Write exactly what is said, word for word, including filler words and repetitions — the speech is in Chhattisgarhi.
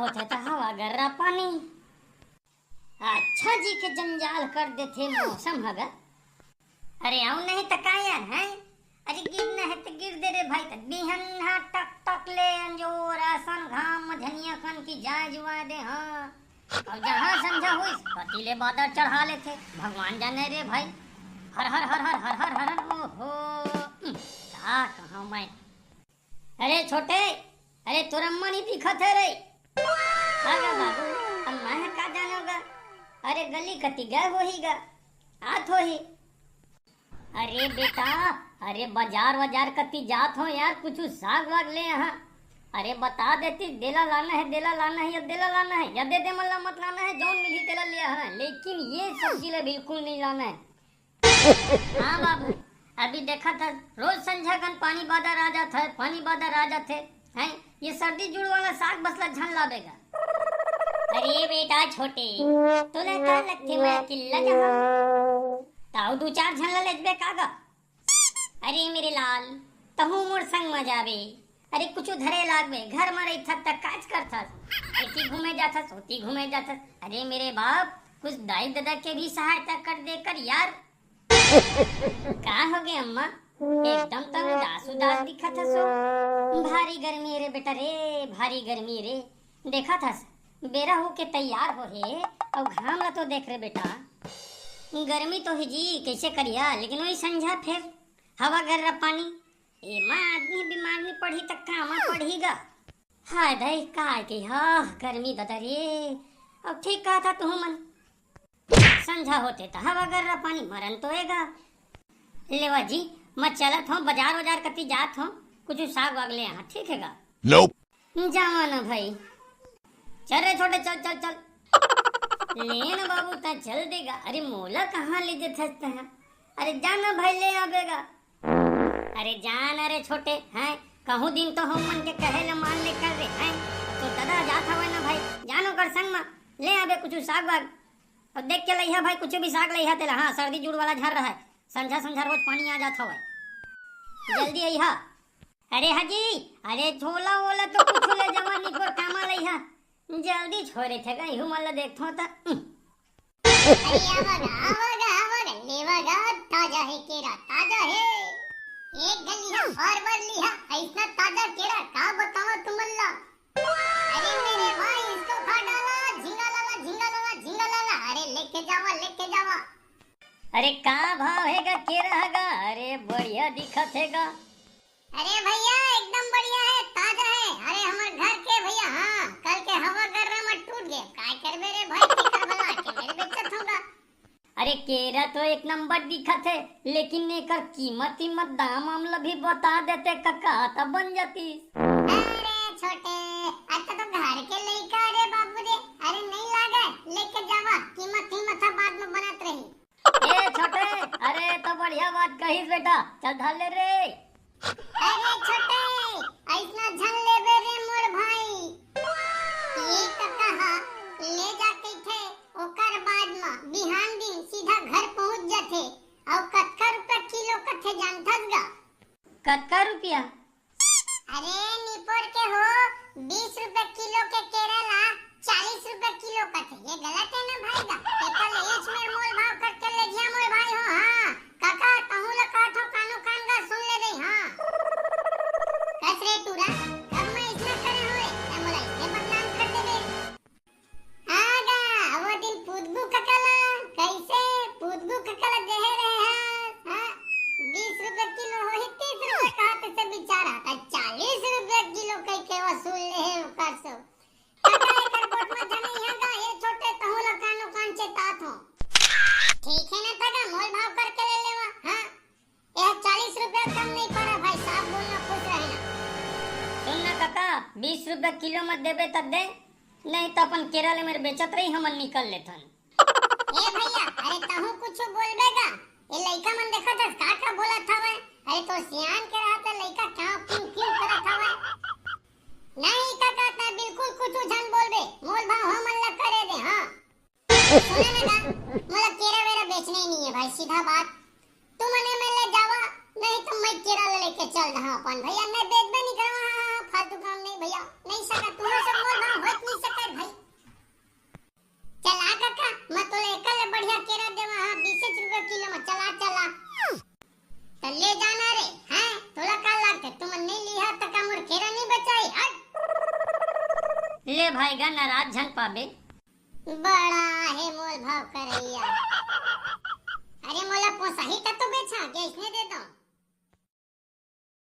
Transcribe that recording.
होथे त हवा गर्रा पानी। अच्छा जी के जंजाल कर देथे मौसम ह गा। अरे अउ नहीं त का यार, हैं? अरे गिरना हे त गिर दे रे भाई, त बिहन्हा टक टक ले अंजोर असन घाम म धनिया कन की जाय जुवाय दे, हाँ। अउ जहाँ संझा होइस, पति ले बादर चढ़ा लेथे, भगवान जाने रे भाई। हर हर हर हर हर हर हर, ओहो, उम, का कहूँ मैं। अरे छोटे, अरे तोर अम्मा नहीं दिखत हे रे। अरे बाबू, अम्मा हे का जानो गा? अरे गली कति गए होही गा, आत होही। अरे बेटा, अरे बाजार वाजार कति जात हो यार, कुछु साग वाग ले यहाँ। अरे बता देती, देला लाना हे, देला लाना हे, या देला लाना हे, या दे दे मन ला मत लाना हे, जौन मिलही तेला ले आना हे, लेकिन ये सब्जी ला बिल्कुल नहीं लाना हे। हाँ बाबू, अभी देखत हस, रोज संझा कन पानी बादर आ जात हे, पानी बादर आ जात हे, हैं? ये सर्दी जुड़ वाला साग बस ला झन लाबे गा। अरे बेटा छोटे, तोला का लगथे मैं अकेल्ला जहाँ? ताऊ दू चार झन ला लेजबे का गा? अरे मेरे लाल, तहूँ मोर संग म जाबे। अरे कुछु धरे लागबे, घर म रहिथस त काज करथस, एती घूमे जाथस, ओती घूमे जाथस। अरे मेरे बाप, कुछ दाई ददा के भी सहायता कर दे कर यार। का हो गे अम्मा, एकदम त उदास उदास दिखत हस ओ। भारी गर्मी रे बेटा रे, भारी गर्मी रे। देखत हस, बेरा होके तैयार हो हे, अउ घाम ला तो देख रे बेटा। गर्मी तो हे जी, कैसे करिया, लेकिन वही संझा फेर हवा गर्रा पानी। एमा आदमी बीमार नहीं पड़ही त कामा पड़ही गा? हाय दाई, काय के हा गर्मी ददा रे। अब ठीक कहा था तुहू मन, संझा होते त हवा गर्रा पानी मरन तो एगा। लेवा जी, मैं चलत हूँ, बाजार वाजार कती जात हूँ, कुछ साग वाग ले आहा, ठीक है गा? Nope। जावा ना भाई। चल रे छोटे, चल, चल, चल। ले ना बाबू, तैं चल देगा। अरे मोला कहाँ ले जेथस तैं? अरे जा ना भाई, ले आबे गा। अरे जा ना रे छोटे, हैं? कहूँ दिन तो हम मन के कहे ले मान ले कर रे, हैं? तो ददा जात हवय ना भाई, जा ना ओकर संग म, ले आबे कुछ साग वाग। अब देख के लइहा भाई, कुछ भी साग लइहा तेला, हाँ, सर्दी जुड़ वाला झर रहा है, संझा संझा रोज पानी आ जात हवय, जल्दी अइहा। अरे हाजी, अरे छोला वोला तो कुछ ले जावा, निपोर कामा लइहा। जल्दी छोरे थे गा, इहू मन ला देखथो त। अरे आवा गा, आवा गा, आवा गा, लेवा गा, ताजा हे केरा, ताजा हे। एक गलिया और बर लिहा, ऐसना ताजा केरा का बतावा तुमन ला। अरे मेरे भाई, इसको खा डाला, झिंगा लाला, झिंगा लाला, झिंगा लाला। अरे लेके जावा, लेके जावा। अरे का भाव हे गा केरा ह गा? अरे बढ़िया दिखत हे गा। अरे भैया, एकदम बढ़िया है, ताजा है। अरे हमर घर के भैया, हाँ, कल के हवा गर्रा म टूट गए, काय करबे रे भाई, तेकर भला के मेरे बेचत होगा। अरे केरा तो एक नंबर दिखत है, लेकिन एकर कीमत कीमत दाम वाम ल भी बता देते कका, त बन जातीस। अरे छोटे, अच्छा तो घर के लइका रे बाबू रे, अरे नहीं लागे, लेके जावा, कीमत कीमत ह बाद में बनत रही। ए छोटे, अरे तो बढ़िया बात कहिस बेटा, चल धर ले रे। अरे छोटे, ऐसना झन लेबे रे मोर भाई। ये कका हा ले जा कहिथे, ओकर बाद म बिहान दिन सीधा घर पहुंच जाथे। अउ कतका रुपया किलो कथे जानथस गा? कतका रुपया? अरे निपोर के हो, बीस रुपया किलो के केरा ला चालीस रुपया किलो कथे। ये गलत है ना भाई गा? एकर ले एच मेर मोल भाव करके ले घिया मोर भाई हो। हाँ कका, कहूँ ला कहत हो कानो कान गा सुन ले रे। हाँ कस रे टूरा, कब मैं इसने करे हो रे? मैं मोला इसने बदनाम कर देबे। आगा, वो दिन पुदगु ककला, कैसे पुदगु ककला देहे रहे हस, हाँ? बीस रुपया किलो होही, तीस रुपया कहत से बेचारा, त चालीस रुपया किलो कह के वसूल ले हे ओकर से। कका एकर गोठ में झन अइहा गा, ये छोटे तहूँ ला कानो कान चेतात हो। ठीक है ना तगा, मोल भाव करके ले लेवा, हाँ? यह चालीस रुपया कम नहीं पड़ा भाई, साफ बोलना, खुश रहना। सुन ना काका, बीस रुपया किलो मत देबे तब दे, नहीं तो अपन केरा ले मेर बेचत रही, हमन निकल लेथन। ए भैया, अरे तहूँ कुछ बोलबे गा? ये लइका मन देखत हस का का बोलत हवय? अरे तो सियान के रहत लइका क्यों क्यों क्यों करत हवय? नहीं काका, तैं बिल्कुल कुछ झन बोलबे, मोल भाव हमन ला करे दे, हाँ। सुने ना गा, मोला केरा वेरा बेचने नहीं है भाई, सीधा बात। तुमन एमे ले जावा, नहीं तो मैं केरा ले लेके चल रहा अपन भैया, मैं बेचबे नहीं करवा, हाँ, हाँ, फालतू काम नहीं भैया, नहीं सका, तुम्हारे सब मोल भाव होत नहीं सका। ले जाना रे। हैं, तोला का लागथे, तुमन नइ लिहा त का मोर केरा नइ बचाही? हट। ले भाई गा, नाराज झन पाबे। बड़ा हे मोल भाव करइया। अरे मोला पोसाही त तो बेचा, के इसने दे दो।